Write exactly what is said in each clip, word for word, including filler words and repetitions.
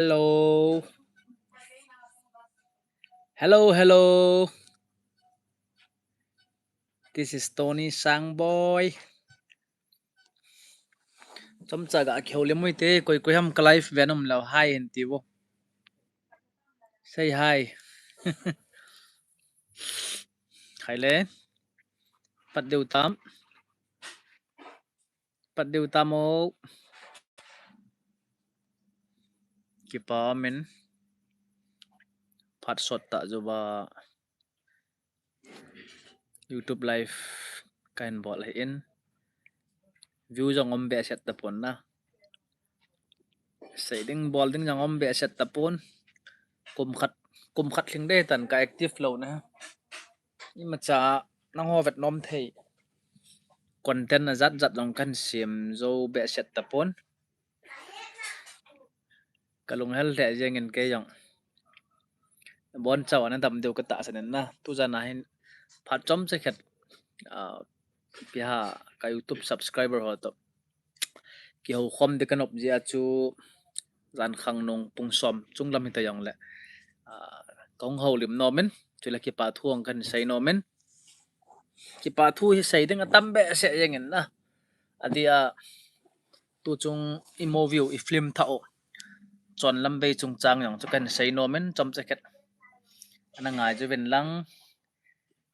Hello. Hello, hello. This is Tony Sangboy. Chomcha ga kihoulim u hite, koi koi ham ka live ve nom lou, hi hin tiu. Say hi. Hi le. Pat diu tam. Pat diu tam o. Kipa min. Phat sot tah jouva YouTube live kahin bol ahin. View jong um behseh tapon na. Sei ding bol ding jong um behseh tapon. Kum khat, kum khat lhing ding tan ka active lou na. Imacha nangho vet nom thei content ajat jat jong kahin sem jou behseh tapon. Ka lunghel lheh jengin kei jong. Bon chauva na dam diu ka tahsan in na. Tujan a hin phat chomcha khat, ah, ipi ham ka YouTube subscriber ho toh kihoukhom ding ka nop jeh a chu jan khang nung pung som chunglam hita jongle, ah, kahung houlim nom in, chule kipa thu jong kahin sei nom in. Kipa thu hi sei ding atam behseh jengin na. Adeh a, tuchung i movie u, i film thah u Chonlambei chungchang jong chu kahin sei nom in, chomcha khat ana ngai jouvin lang.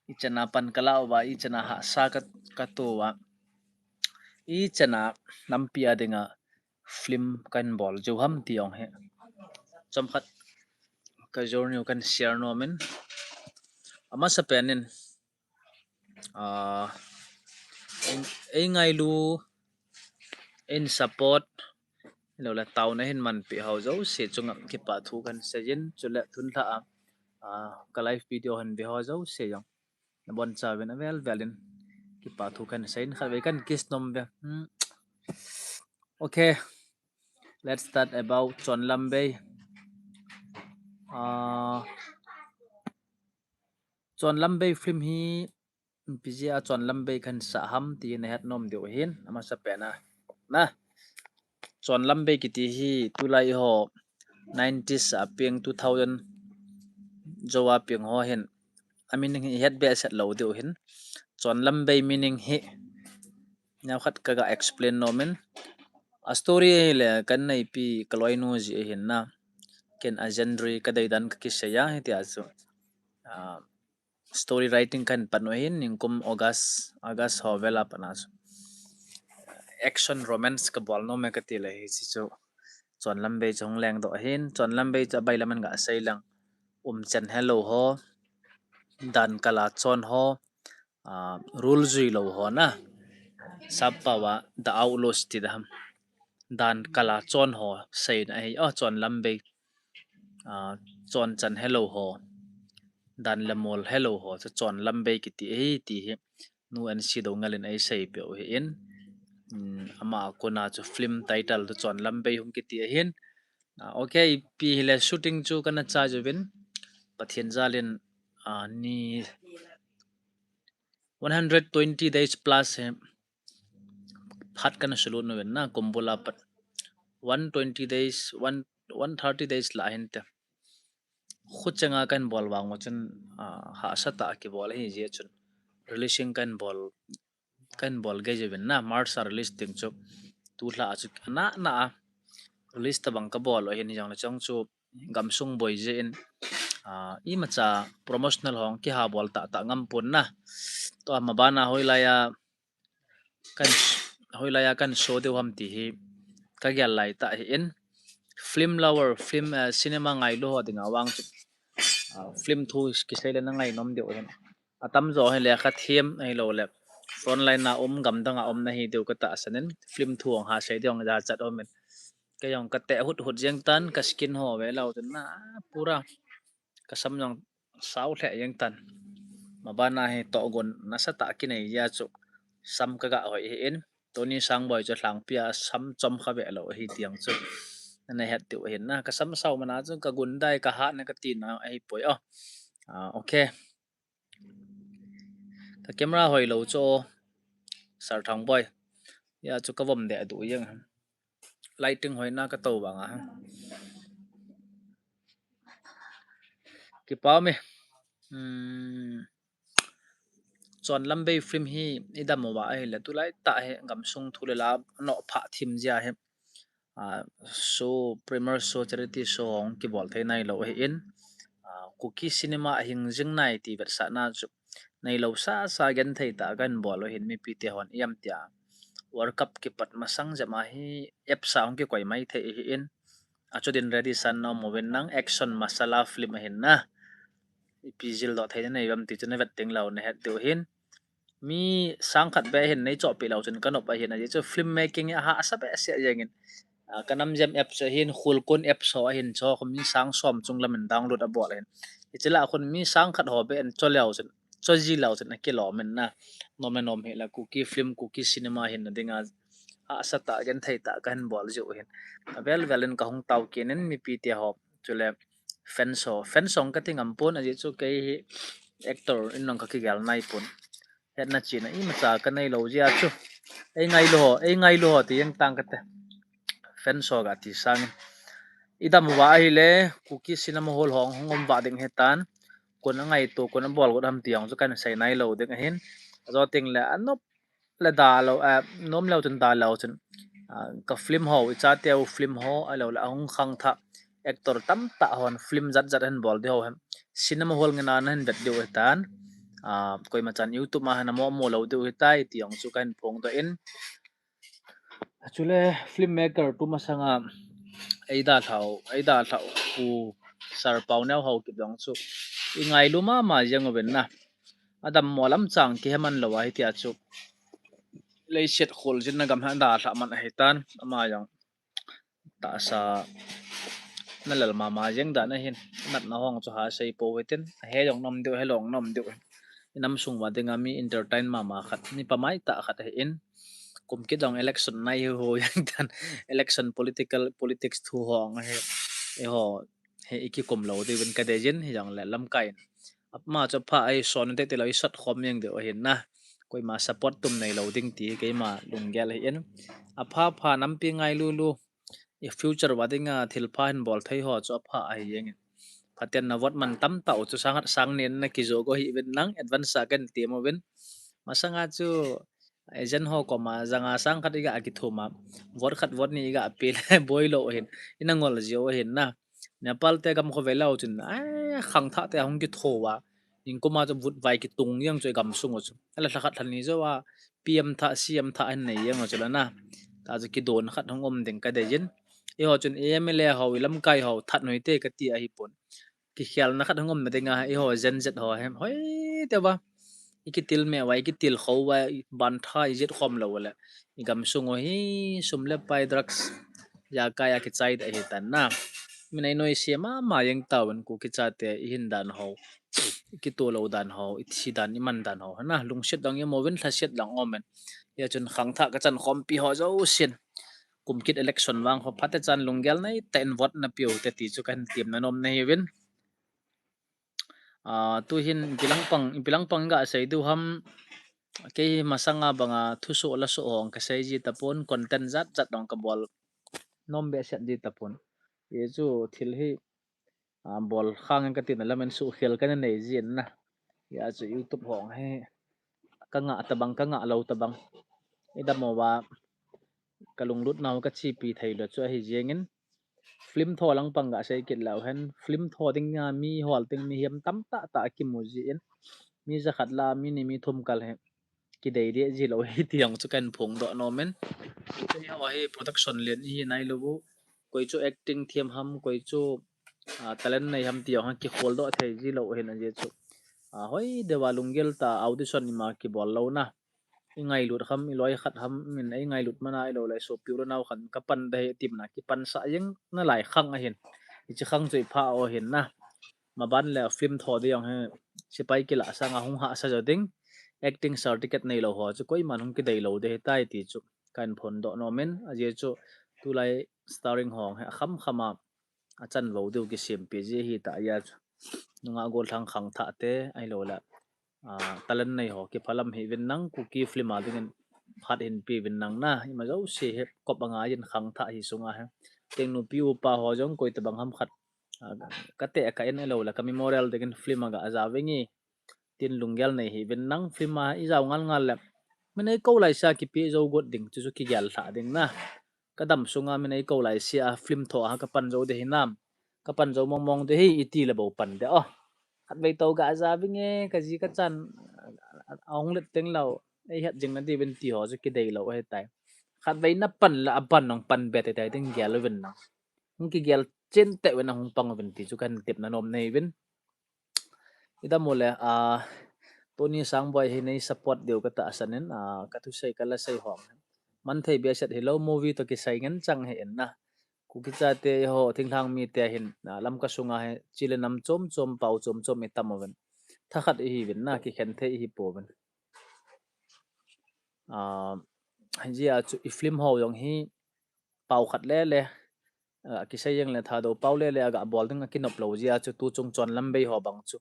Ichan a pan ka lah uva, ichan a hahsa ka, ka to uva, ichan a nampi a dinga film kahin bol jou ham ti jong hi chomkhat ka journey u kahin share nom in. Amasapen in, ah, ei, ei ngailu, ei support, hilou le taona hin manpeh ho jouse chunga kipa thu kahin sei in, chule tun lha a, ah, ka live video hin ve ho jouse jong nabon chauvin avel vel in kipa thu kahin sei in, khatvei kahin kiss nom ve. Hmm. Okay. Let's start about Chonlambei. Ah, Chonlambei film hi ipi jeh a Chonlambei kahin sah ham ti nahet nom diu ahin, amasapen a. Na, Chonlambei kiti hi tulai ho nineties a peng, two thousand jou a peng ho hin a meaning hi ihet behseh lou diu ahin. Chonlambei meaning hi neokhat ka ga explain nom in. A story hile ka neipi ka loinu jeh ahin na. Ken a genre ka deidan ka kisei a, hitia chu, ah, story writing kahin pan u ahin, nikum August, August ho vel a pat a chu action romance ka bol nom e kati le hiche chu Chonlambei chu hung lengdoh ahin. Chonlambei chu abailam in ga sei leng, umchan helou ho, dan kal a chon ho, ah, rule jui lou ho na. Sappao a the outlaws ti ding ham, dan kal a chon ho seina ahi, o, Chonlambei, ah, chonchan helou ho, dan le mol helou ho chu Chonlambei kiti ahi ti hi Nu N C Doungel in eiseipeh u ahin. Hmm, ama a kona chu film title chu Chonlambei hung kiti ahin. Ah, okay, ipi hile shooting chu kana chai jouvin, Pathen jal in, ah, ni one hundred twenty days plus hi phat kana sulut uvin na, kum bul a pat one twenty days, one, one thirty days lah hinte. Khuchenga kahin bol vang u chun, ah, hahsa tah a kibol ahi jeh chun releasing kahin bol, kahin bol gei jouvin na, March a release ding chu. Tulha a chu ana na a release tabang kabol u ahin, hijongle chong chu gamsung boi jeh in, ah, imacha promotional hung kiha bol tah tah ngam pon na. Tua mabana hoilai a kan, hoilai a kan show diu ham ti hi kagel lai tah ahin. Film lover, film, ah, cinema ngailu ho dinga vang chu, ah, film thu kisei le nangai nom diu ahin. Atamjo hi lekha them ahilou le frontline a um, gamdang a um nahi diu ka tahsan in, film thu hung ha sei diu hung jachat um in. Kei jong ka teh hut hut jeng tan, ka skin ho ve lou tan na, pura ka sam jong sao lheh jeng tan. Mabana hi tohgon nasatah kinei jeh a chu sam ka ga hoi ahin. Tony Sangboi chu lhangpi a sam chom kha ve lou ahi ti jong chu nana het diu ahin na. Ka sam sao man a chu ka gundai ka hat na kati na ahipoi o. Ah, okay. Ka camera hoilou chu o, Sir Thangboi. Hia chu ka vom deh duh jeng. Lighting hoina ka tou vang a. Kipa me. Hmm. Chonlam bei film hi idam uva ahile tulai tah hi gamsung thu le la anoh phah thim jia hi. Ah, show, premiere show, charity show hung kibol thei nailou ahin. Ah, Kuki cinema ahing jing nai ti vetsahna chu neilou sasa genthei tah kahin bol u ahin, mipite hon iam tia World Cup kipat masang jep a hi apps a hung kikoi mai thei ahin. Achu din ready san nom uvin nang, action masala film ahin na. Ipi jil doh thei na nei uvam ti chu na vet ding lou na het diu ahin. Mi sang khat beh hin nei chohpeh lou chun ka nop ahin, ajeh chu film making hi ahahsa behseh jengin. Ah, ka nam jem apps ahin, Khulkun apps ho ahin, chu khu mi sang som chung lam in download abol ahin. Hiche lah khun mi sang khat ho beh in cho leu chun, cho ji leu chun akilom in na. Nom le nom hi la Kuki film, Kuki cinema hinna dinga hahsa tah, genthei tah kahin bol jiu ahin. Avel vel in ka hung tao kit in mipi te ho, chule fans ho, fans ho kati ngam pon, ajeh chu kei hi actor in jong ka kigel nai pon. Hetna chihna imacha ka nei lou jeh a chu. Ei ngailu ho, ei ngailu ho ti jeng tang kate. Fans ho ga ti sangin. Idam uva ahile, Kuki cinema hall hung, hung um va ding ahitan. Koi in angaito, koi in abol got ham ti jong chu kahin sei nai lou ding ahin. Ajo teng le, anop le da lou, eh, nom leu chun da leu chun. Ah, ka film ho, i chate u film ho, ahilou le, ahung khangthah actor tamtah hon film jat jat ahin bol di ho hi cinema hall ngen a nahin vet diu ahitan. Ah, koima chan YouTube ma hin amu mu lou diu ahitai ti jong chu kahin phongdoh in. Chule film maker tu masanga ei dalhau, ei dalhau Pu Sir Pauneo Haokip jong chu i ngailu mama jeng uvin na. Adammo lam chang kihe man lou a hitia chu leiset khol jin na gam hi adalhah man ahitan, ama jong tahsa na lel mama jeng dan ahin, natna hong chu ha sei pou hitin, ahe jong nom diu, ahe lou jong nom diu. I nam sung uva dinga mi entertain mama khat, mi pamai tah khat ahin, kum kit jong election nai hi ho jeng tan, election political, politics thu hong ahi, eiho hi i kikum lou diuvin ka deijin, hijongle lamkai in. Ama chu apha ahi, son te te lou i sat khom jeng diu ahin na. Koima support tum nei lou ding ti hi keima lunggel ahin. Apha pha nampi ngailu lu. I future uva dinga thilpha hin bol thei ho chu apha ahi jengin. Phaten na vote man tamtah u chu sang khat sang ni in na kijoh go hih uvin nang, advance a kahin tem uvin. Masanga chu agent ho koma janga sang khat iga kithum a, vote khat vote ni iga pe le boi lou ahin, ina ngol jiu ahin na. Nepal te gam khovei lou chun, ai, khangthah te ahung kitho uva, in koma chu vutvai kitung jeng chu i gamsung u chu. Ahile lha khat lha ni jouva P M thah, C M thah ahin nei jeng u chu la na. Tah chu kidon khat hung um ding ka deijin. Eiho chun M L A ho, i lamkai ho, that noi te kati ahipon. Kikhelna khat hung umna dinga, eiho Gen Z ho hi hoi teuva, i kitil meh uva, i kitil khou uva, i bantha i jet khom lou le, i gamsung u hi sum le pai, drugs, jakai a kichai deh ahitan na. Min ei noise mama jeng tauvin Kuki chate i hin dan ho, i kitoh lou dan ho, i thi dan, i man dan ho, na, lungset dang i um uvin, lhaset dang um in. Hia chun khangthah ka chan khompi ho jousen, kum kit election vang ho phatechan lunggel neitah in vote na peh u hite ti chu kahin temna nom na hiuvin. Ah, tuhin ipi lang pang, ipi lang pang ga sei diu ham, kei hi masanga banga thusoh lasoh hong ka sei ji tapon, content jat jat dong ka bol nom behseh ji tapon. Hichu thil hi, ah, bol khang in ka tina lamin suhkhel kana nei jin na. Hia chu YouTube hong hi ka ngah tabang, ka ngah lou tabang, idam uva ka lunglutnau ka chepi thei lou chu ahi jengin, film tho lang pang ga sei kit leu hen, film tho dinga mi hol ding mihem tamtah tah kimu jin, mi jakhat la mi ni mi thum kal hi kidei deh ji lou hi ti jong chu kahin phongdoh nom in. Keiho hi production len ihi nailou u, koi chu acting thiam ham, koi chu, ah, talent nei ham ti jong kikholdoh thei ji lou ahin, ajeh chu, ah, hoi deuva lunggel tah audition ima kibol louna, i ngailut ham, i loi khat ham, min ei ngailut mana, ahilou le sopi u le nao khat ka pan ding ahi ti mana kipansah jeng nalai khang ahin. Hiche khang chu i phah u ahin na. Maban le film tho ding jong hi sepai kilah sanga hung hahsa jo ding, acting certificate neilou ho chu koiman hung kidei lou ding ahitai ti chu kahin phongdoh nom in, ajeh chu tulai starring ho hi akham kham a achan vou diu kisempeh ji ahitah jeh a chu, nungah gollhang khangthah te ahilou le, ah, talent nei ho kiphalam hih uvin nang, Kuki film a dingin phat hinpe uvin nang na, ima jouse hi kop angaiyin khangthah hi sunga hi. Teng nupi upa ho jong koi tabang ham khat Ka teh ka in elo le ka memorial dingin film aga aja vinge. Tin lunggel nei hi vin nang film a i jao ngal ngal le. Min ei ko lai sa kipe jou got ding chu chu kigel lha ding na. Ka dam sunga min ei ko lai sia film tho a ka pan jou de hinam. Ka pan jou mong mong de hi iti le bo pan de o. Khat vei to ga aja vinge ka ji ka chan a hung let teng lo. Ei het jing na di vin ti ho chu kidei lo he tai. Khat vei na pan la a pan nong pan be te tai ding gel vin na. Hung kigel chen te vin na hung pang vin ti chu kan tip na nom nei vin. Ida mole a Tony Sangboi hi nei support deu ka ta sanin a ka thu sei ka la sei hong. Man thei bia set hi lo movie to kisai ngen chang he en na. Kuki chate ho thinglhang mite hin lam ka sunga he chile nam chom chom pau chom chom i tam uvin. Thakhat i hi vin na kikhen thei i hi po vin. A, hijia chu i film ho jong hi pau khat le le, a, kisei jeng le Thadou pau le le aga bol ding a kinop lo jia chu tu chung chon lam bei ho bang chu.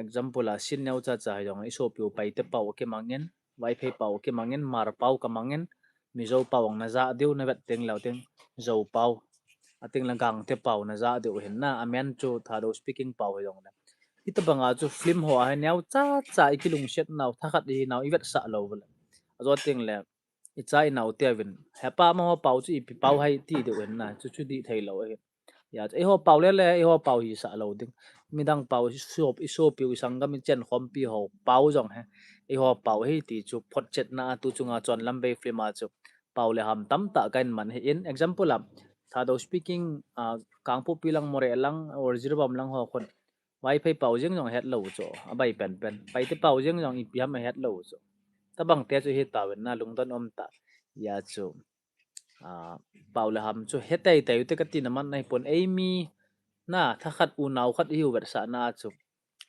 Example a sin neo cha cha jong i sopiu Paite pau kimangin, Vaiphei pau kimangin, Hmar pau kamangin, Mizo pau ang na ja diu na vet teng lo teng, Zo pau. A teng la Gangte pau na ja diu hin na, a men chu Thadou speaking pau hi jong le. Hita banga chu film ho a hi neo cha cha i kilungset nau, thakhat i nau, i vetsah lo vele. A jo teng le, i cha i nau te vin. He pa ma ho pau chu ipi pau hai ti diu hin na, chu chu di thei lo hi. Ya, ei ho pau le le, ei ho pau hi sa lo ding. Midang pau i sop, i sopiu i sanggam i chen khompi ho pau jong he. Ei ho pau hi ti chu photchetna tu chunga chon lam bei film a chu. Pau le ham tam ta ka in man hi in. Example a, Thadou speaking, a, Kangpokpi lang, Moreh lang, or Jiribam lang ho khun. Vaiphei pau jeng jong het lo chu, a bai pen pen. Paite pau jeng jong ipi ham a het lo chu. Tabang te chu hi ta vin na lungdon om ta. Ya chu. A, pau le ham chu he tei tei te ka ti na man nai pon ei mi na thakhat u nau khat i hu vetsah na chu.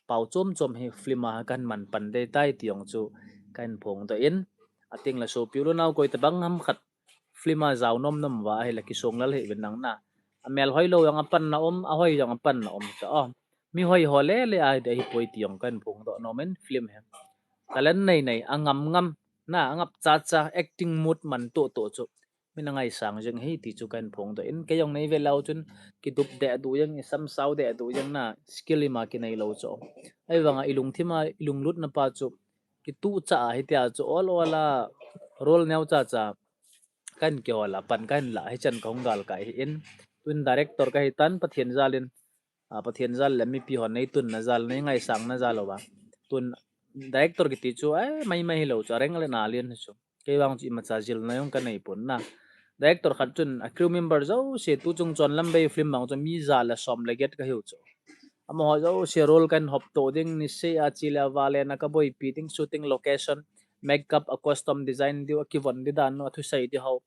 Pau chom chom hi film a kan man pan dei tai ti jong chu kan phong to in. A teng la sopiu lo nau koi tabang ham khat film a jao nom nom va hi la kisong lal hi vin nang na. A mel hoi lo jong a pan na om, a hoi jong a pan na om cha o. Mi hoi ho le le a hi de hi poi ti jong kan phong to nom in film he. Talent nei nei, a ngam ngam, na, a ngap cha cha, acting mood man to to chu. Min a ngaisang jeng hi ti chu kan phong to in. Kei jong nei ve lau chun, kidup de du jeng, i sam sao de du jeng na, skill i ma kinei lo chu. Ai vanga i lungthim a, i lunglut na pa chu. Kitu cha a hi tia chu, ol ol a, role neo cha cha. Kan kihol a, pan kan la, hi chan ka hung gal kai hi in. Tun director ka hi tan, Pathian jal in, a, Pathian jal le mipi hon nei tun na jal, nei ngaisang na jal lo va. Tun director kiti chu, ai, mai mai hi lo chu, a reng le na lian hi chu. Kei vang chu imacha jilna jong ka nei pon na. Director khat chun, a crew member jouse, tu chung chon lam bei film bang chu, mi ja le som le get ka hiu chu. Amaho jouse role kan hop to ding, ni se a chi le a va le na ka boipi ding, shooting location, makeup, a costume design diu, a kivon di dan, a thusei di ho.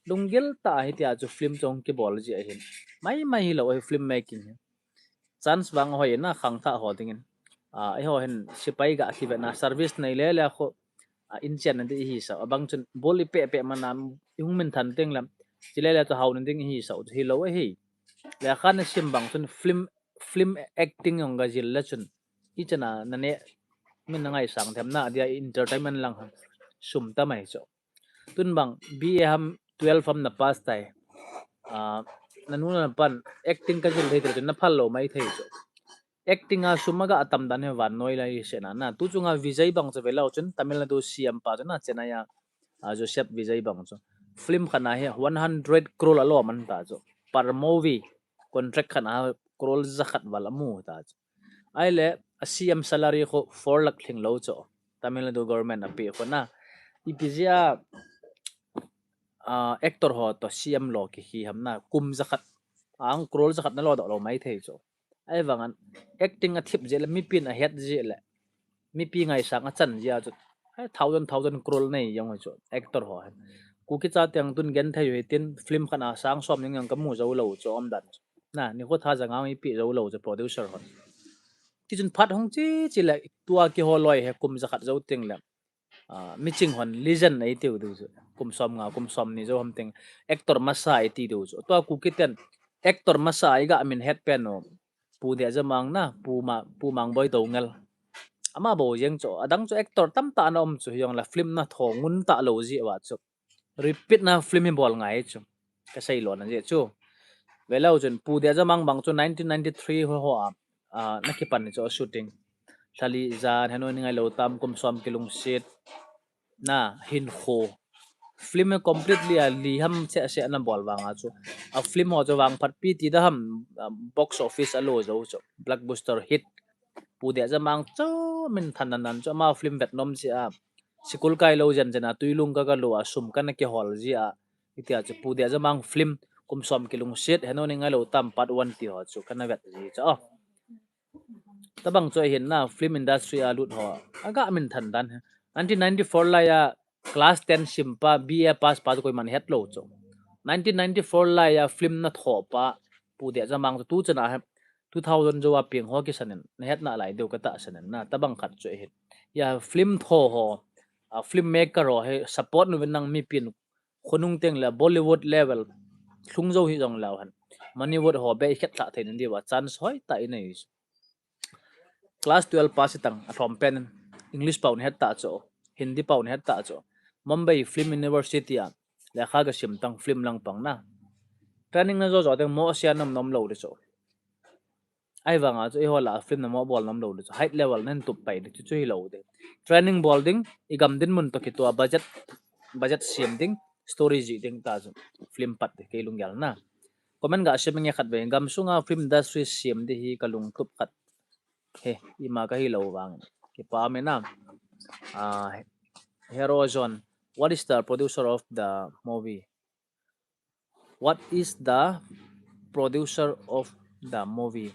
Lunggil ta hi tia chu film chung kibol ji a hin. Mai mai hi lo hi film making hi. Chance vang hoi na khang tha ho dingin. A, ei ho hin sipai ga ki ve na service nei le le kho. A, in chen na di hi sa. A bang chun bol i pe pe ma na i hung min than teng lam. Chi le le to hau na ding hi sa. Hi lo hi. Le khan sim bang chun film, film acting jong ga jil le chun. I chana na ne min na ngaisang them na dia entertainment lang ha. Sum ta mai chu. Tun bang B A ham twelve ham na pass tai. A, na nu na pan acting ka jil thei thei na phal lo mai thei chu. Acting a sum a ga tam dan hi vannoi lai se na na. Tu chunga Vijay bang chu ve lo chun Tamil Nadu C M pa chu na Chennai a, a, Joseph Vijay bang chu. Film khat na hi one hundred crore a lo man ta chu. Per movie contract khat na crore ja khat val a mu ta chu. Ai le a C M salary kho four lakh thing lo chu. Tamil Nadu government a pe kho na. Ipi jia, a, actor ho to C M lo ki hi ham na kum ja khat. Ang crore ja khat na lo do lo mai thei chu. Ai vang an acting a thip je le mipin a het je le. Mipi ngaisang a chan jia chu. Ai thousand, thousand crore nei jong chu actor ho hen. Kuki cha tiang tun gen thei hi tin film khat na sang som ning jong ka mu jo lo chu om dan chu. Na, ni kho tha ja ngang ipi jo lo chu producer ho. Ti chun phat hong chi chi le tua ki ho loi he kum ja khat jo ting le. A, mi ching hon legend ei tiu du chu. Kum som nga, kum som ni jo ham ting. Actor masa ei ti du chu. Tua Kuki ten actor masa ei ga min het pen o. Pu Dejamang na, Pu Ma, Pu Mangboi Doungel. Ama bo jeng chu. Adang chu actor tam ta na om chu. Hi jong la film na tho ngun ta lo ji wa chu. Repeat na film hi bol ngai chu. Ka sei lo na ji chu. Veleu chun Pu Dehjamang bang chu nineteen ninety-three ho, ho a, a, na kipan ni chu shooting. Lhali jan, Heno ni ngailou tam, Kum som kilungset, na, Hinkho. Film hi completely a li ham seh seh na bol vang a chu. A film ho chu vang phat pi ti da ham, a, box office a lo jo chu. Blockbuster hit. Pu Dehjamang chu min than nan nan chu ama film vet nom ji a. Sikul kai lou jen jen a tuilung ka ka lo a sum ka na kihol ji a. Itia chu Pu Dehjamang film Kum som kilungset, Heno ni ngailou tam part one ti ho chu ka na vet ji chu. Oh. Tabang chu ahin na film industry a lut ho. Aga min than dan. Nineteen ninety-four lai a class ten sim pa, B A pass pa chu koiman het lou chu. Nineteen ninety-four lai a film na tho pa, Pu Dehjamang chu tu chana he, two thousand jo a peng ho kisan in, na het na lai deu ka tahsan in na, tabang khat chu ahin. Ya film tho ho, a filmmaker ho he support nu vin nang mipin khonung teng le Bollywood level lhung jo hi jong leu hen. Manipur ho be khet thla thei nin diu a chance hoi ta i nei. Class twelve pass tang a thom pen English pau ni het ta chu, Hindi pau ni het ta chu. Mumbai Film University a lekha ka sim tang film lang pang na. Training na jo jo teng mo sia nom nom lou di chu. Ahivang a chu i ho la film na mo bol nom lou di chu. High level nen tup pai di chu chu hi lou di. Training bol ding, i gam din mun to kitua budget, budget siam ding, story ji ding ta chu. Film pat di kei lunggel na. Comment ga sim nge khat ve, gam sunga film industry siam di hi ka lungtup khat. He, ima ka hi lou vang. Kipa me na. Ah, Hero John, what is the producer of the movie? What is the producer of the movie?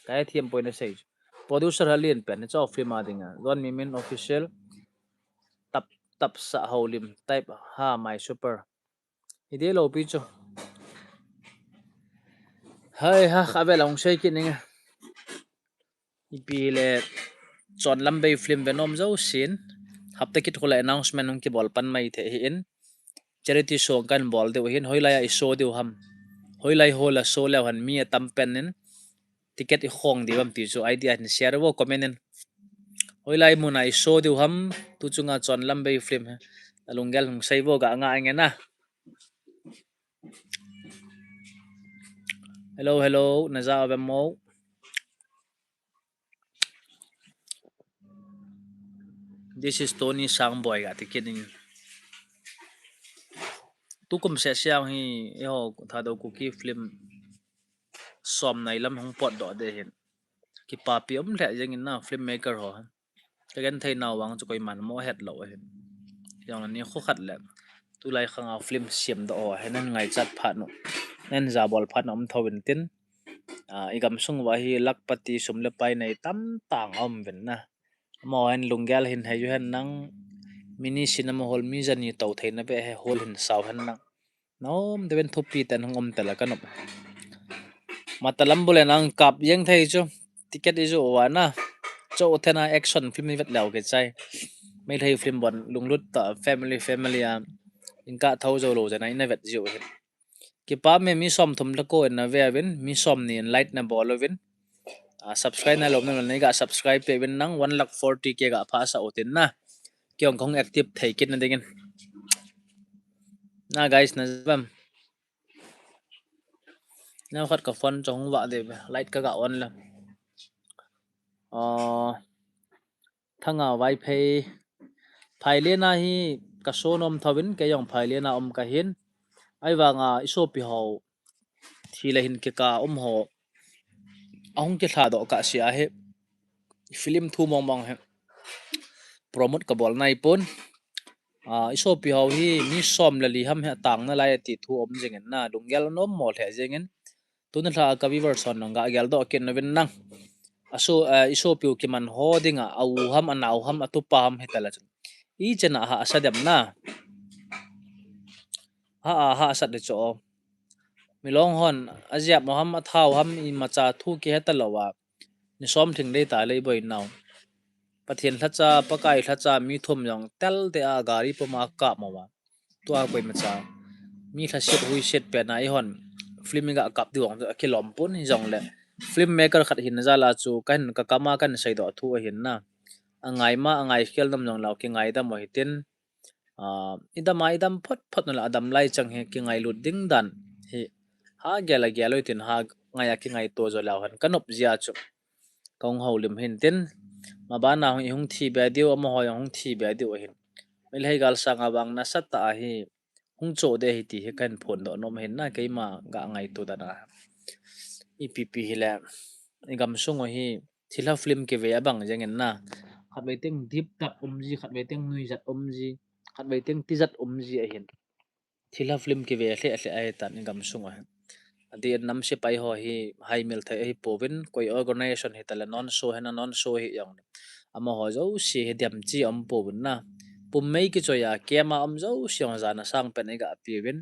Kaya thiam point na sei. Producer ha lien pen, it's all film a ding a. Don Mimin Official, tap, tap sa holim, type ha my super. Ide lo pi chu. Hai ha, kha ve long sei ki ning. Ipi le Chonlam Bei film ve nom jo sin. Hapta kit khula announcement hung kibol pan mai the hi in. Charity show kan bol deu hin, hoilai a i show deu ham. Hoilai ho la show leu han mi a tam pen in. Ticket i khong deu ham ti chu idea hin share vo comment in. Hoilai mun a i show deu ham, tu chunga Chonlam Bei film he. A lunggel hung sei vo ga nga nge na. Hello, hello, na ja ve mo. This is Tony Sangboi ga ti kit in. Tukum se siang hi, eiho Thadou Kuki film som nai lam hung pot doh de hin. Kipapi um lheh jeng in na filmmaker ho. Ka gen thei nau vang chu koiman mo het lou ahin. Jong ni khu khat le. Tulai khang a film siam doh ho. He nan ngaichat phat nu. Nan ja bol phat nu um tho vin tin. Ah, i gam sung uva hi lakhpati sum le pai nei tam tang a um vin na. Mo hen lunggel hin hei u hen nang mini cinema hall mi jani to thei na ve he hall hin sau hen nang. Nom, de ven thupi ten hung um tela ka nop. Matalam bule nang kap jeng thei chu. Ticket i ju uva na. Cho thena action film i vet leu ke chai. Meitei film bon lunglut ta family, family a. Inka tho jo lo jana ina vet jiu hin. Kipa me mi som thum la ko in na ve vin, mi som ni in like na bol vin. Ah, subscribe na lom na nei ga subscribe pe vin nang one lakh forty K ga pha sa utin na. Kiong kong active thei kit na dingin. Na guys na bam. Na khat ka phone chong va de light ka ga on la. Ah, Thanga Vaiphei. Phailena hi ka so nom thovin, kei jong Phailena um ka hin. Ahivanga i sopi ho thi le hin kika um ho. Ahung kilha doh ka sia hi. Film thu mong mong hi. Promote ka bol nai pon. Ah, i sopi ho hi mi som le li ham hi atang na lai ti thu um jingin na. Lunggel nom mo lheh jingin. Tuni lha ka viewers hon nong ga gel doh kin na vin nang. Aso, eh, i sopiu kiman ho dinga, a u ham, a nau ham, a tupa ham hi tala chun. I chena ha asa dem na. Ha a ha asa de cho. Milong hon, a jiap mo ham, a thau ham, i macha thu ki he talo a. Ni som thing dei ta lei boi nau. Pathian lhacha, Pakai lhacha, mi thum jong tel te a gari puma kap mo a. Tua koima cha. Mi lha siat hui siat pen a i hon. Film i ga kap diu ang chu a kilom pon hi jong le. Film maker khat hin jala chu ka hin ka kama kan sei doh thu ahin na. A ngai ma, a ngai khel nam jong lau ki ngai dam o hitin. Ah, i dam a i dam phot phot na la a dam lai chang hi ki ngai lut ding dan hi. Ha gel a gel u tin ha ngai a kingaito jo leu hen ka nop jia chu. Ka hung houlim hin tin. Mabana hung i hung thi be diu, amaho jong hung thi be diu ahin. Meitei gal sanga vang nasatah a hi hung cho de hi ti hi kan phondoh nom hin na, keima ga ngaito dan a. Ipi pi hile, i gamsung u hi thilha film kive abang jeng in na. Khatvei teng dip tap um ji, khatvei teng nuijat um ji, khatvei teng tijat um ji ahin. Thilha film kive lheh lheh ahi tan i gamsung u hi. Adeh in nam sepai ho hi haimil thei ahi pouvin, koi organization hi tale non so hina non so hi jong. Amaho jouse hi diam chi um pouvin na. Pummei kichoi a, camp a um jouse jong jana sang pen i ga piuvin.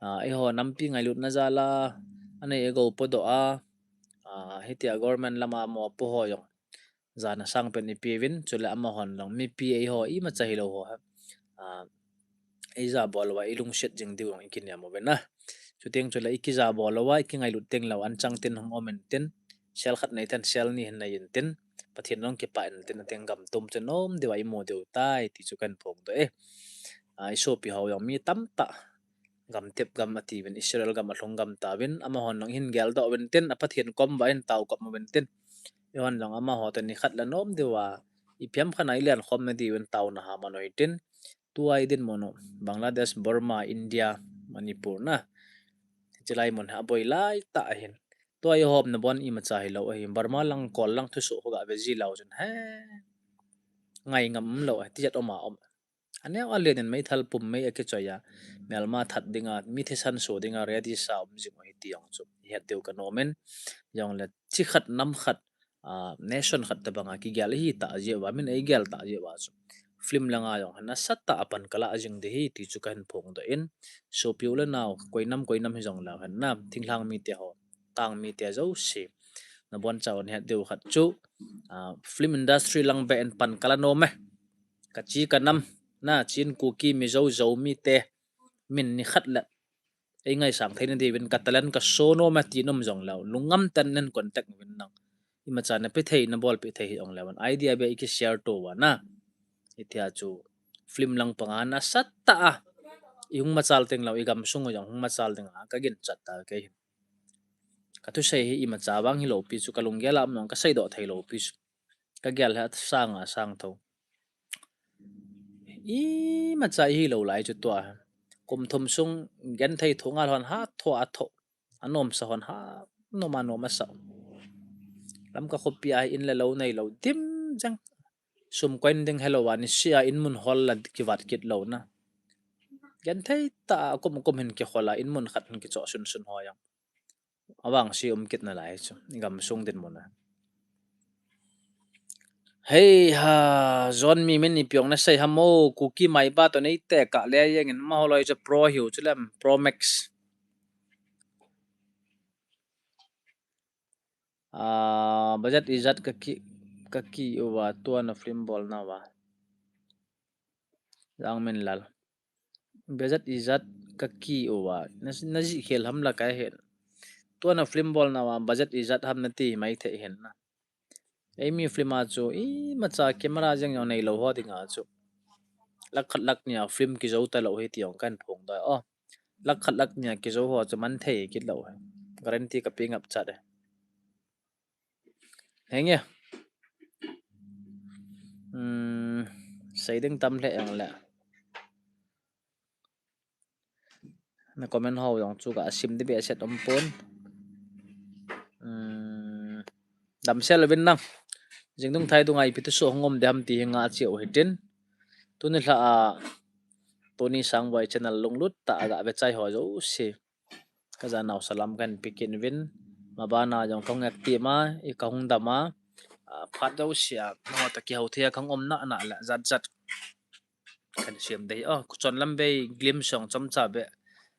A, eiho nampi ngailutna jal a, anei i go podoh a, a, hitia government lama mopo ho jong. Jana sang pen i piuvin, chule amahon jong mipi eiho imacha hilou ho ha. A, ei jabol uva i lungset jing diu jong i kinem uvin a. Chuteng chule i kijabol uva, i kingailut teng lou, anchang tin hung um in tin, sel khat nei ten, sel ni hin nei in tin, Pathen jong kipah in tin, ateng gam tum chu nom diu a i mu diu tai, ti chu kan phongdoh e. A, i sopi ho jong mi tamtah, gam tep gam atiuvin, Israel gam alhung gam tauvin, amahon jong hin geldoh uvin tin, a Pathen kom uva hin tao kop uvin tin. Eihon jong amaho toh nikhat le nom diu a, ipi ham khat a i len khom na diuvin taona ha man u hitin. Tua i dinmun u, Bangladesh, Burma, India, Manipur na. Hiche lai mun hi aboi lai tah ahin. Tua i hom na bon imacha hilou ahi. Burma lang, Kol lang thusoh ho ga ve ji leu chun he. Ngai ngam lou ahi, tijat um a um. Aneo a len in meithal pummei a kichoi a, melma that dinga, mi thisan so dinga ready sa um jing u hi ti jong chu i het diu ka nom in, jong le chi khat nam khat, a, nation khat tabang a kigel hi ta jeh uva, min ei gel ta jeh uva chu film langa jong hin nasatah a pan ka la jing ding hi ti chu ka hin phongdoh in, sopi u le nao, koi nam koi nam hi jong leu hen na, thinglhang mite ho, tang mite jouse, na bon chauvin het diu khat chu, a, film industry lang beh in pan ka la nom e. Ka chi ka nam, na Chin, Kuki, Mizo, Zomi te, min nikhat le ei ngaisang theina diuvin ka talent ka show nom e ti nom jong leu, lungngam tah in nei contact uvin lang. Imacha na pe thei, na bolpeh thei hi jong leu, idea beh i ki share to uva na. Hitia chu film lang panga nasatah a i hung machal teng lou, i gamsung u jong hung machal ding a ka ginchat ta kei hin. Ka thusei hi imacha vang hilou pi chu, ka lunggel a um jong ka seidoh thei lou pi chu. Ka gel hi asang a sang tho. Imacha i hilou lai chu tua. Kum thum sung genthei thu ngal hon ha tho a tho. Anomsa hon ha nom a nom asa. Lamka khopi a hi in le lou neilou dim jeng. Sum koi in ding helou a nisih a in mun hol la kivat kit lou na. Genthei tah a kum kum hin kikhol a in mun khat hin kichoh sun sun ho jong. Avangse um kit nalai chu, i gamsung dinmun a. Hei ha, John mi min ipi ong nasei ham o, Kuki Maiba toh nei tekah le jeng in, amaho loi chu pro hiu chu lem, Pro Max. Ah, budget ijat ka ki, ka ki uva, tua na film bolna uva. Jangminlal. Budget ijat ka ki uva. Na, na jih khel ham la ka hin. Tua na film bolna uva, budget ijat ham nati mai thei hin na. Eimi film a chu, imacha camera jeng jong neilou ho dinga chu. Lakh khat lakh ni a film kijou talou hi ti jong kan phongdoh e. Lakh khat lakh ni a kijou ho chu man thei kit lou hi. Guarantee ka pe ngap chat e. Henge. Hmm, sei ding tam lheh jong le. Na comment ho jong chu ka sim ding behseh um pon. Hmm, damsel uvin lang. Jingdung thaidung a ipi thusoh hung um dem ti hi ngah cheh u hitin. Tuni lha a Tony Sangboi channel lunglut tah a ga ve chai ho jouse. Ka janau salam kan pe kit uvin. Mabana jong ka hung active a, i ka hung dam a. Ah, phat jouse a, nangho toh kihou thei a ka hung um nana le, jat jat. Kan siam dei. Oh, kuchon lam bei glimpse jong chomcha beh.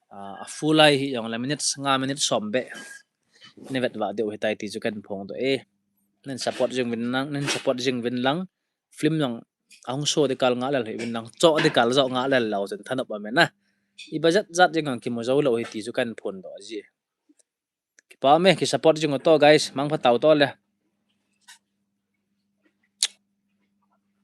Ah, a full lai hi jong le minutes nga minutes som beh. Nei vet vah diu hitai ti chu kan phongdoh e. Nei support jing uvin lang, nei support jing uvin lang. Film jong ahung show ding kal ngah lel hi uvin lang, choh ding kal joh ngah lel lou chun thanop aum e na. I budget jat jeng jong kimu jou lou hi ti chu kan phongdoh ji. Kipa ume, ki support jing u toh guys, mangpha tao toh le.